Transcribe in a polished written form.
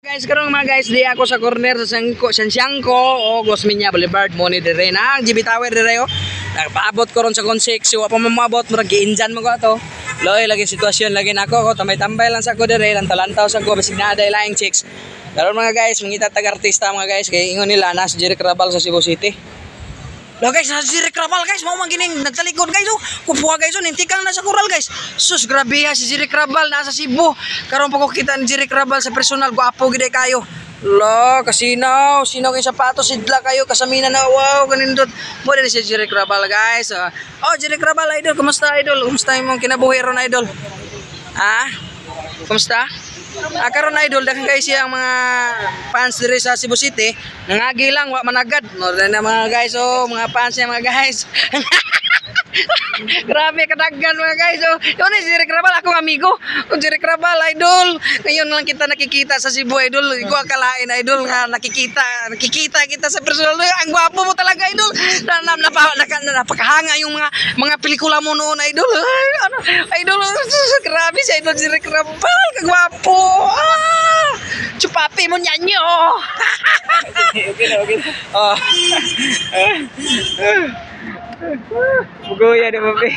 Guys, karon mga guys, di ako sa corner sa Sangko, Sansiangco o Osmeña Boulevard mo ni dire na ang GB Tower dire oh. Nakapaabot ko ron sa Consix, so wa pa man moabot, murag giinjan mo ko ato. Loy lagi sitwasyon lagi nako ko tambay-tambay lang sa ko dire, lantaw-lantaw sa ko bisig naa day laing chicks. Karon mga guys, mangita tag artista mga guys kay ingon nila na si Jeric Rabal sa Cebu City. Lo guys, nasa si Jeric Rabal guys, mao man gining nagtalikod guys oh. Kupuha guys oh, nintikang na sa kural guys. Sus, grabe ha si Jeric Rabal nasa Cebu. Karon pa ko kita ni Jeric Rabal sa personal, gwapo gid kayo. Lo, kasinaw, sinaw kay sapatos, sidla kayo, kasamina na, wow, ganindot. Mo din si Jeric Rabal guys. Ah. Oh, Jeric Rabal idol, kumusta idol? Kumusta imong kinabuhi ron idol? Ha? Kumusta? Ah, karon idol, daghan kay siya ang mga fans diri sa Cebu City. Nangagi lang wa managad. No na mga guys, oh, mga fans niya mga guys. Grabe kadaghan mga guys. Oh, yun ni si Jeric Rabal, akong amigo. Oh, Jeric Rabal, idol. Ngayon lang kita nakikita sa Cebu, idol. Ikaw akalain, idol, nga nakikita, nakikita kita sa personal. Ang gwapo mo talaga, idol. Na, na, napa, naka, napakahanga yung mga pelikula mo noon, idol. Ay, ano, idol, grabe si idol Jeric Rabal. Kagwapo. Ah! Chupapi mo nyanyo. Okay na, okay na. Oh. Bugoya di ba, pre?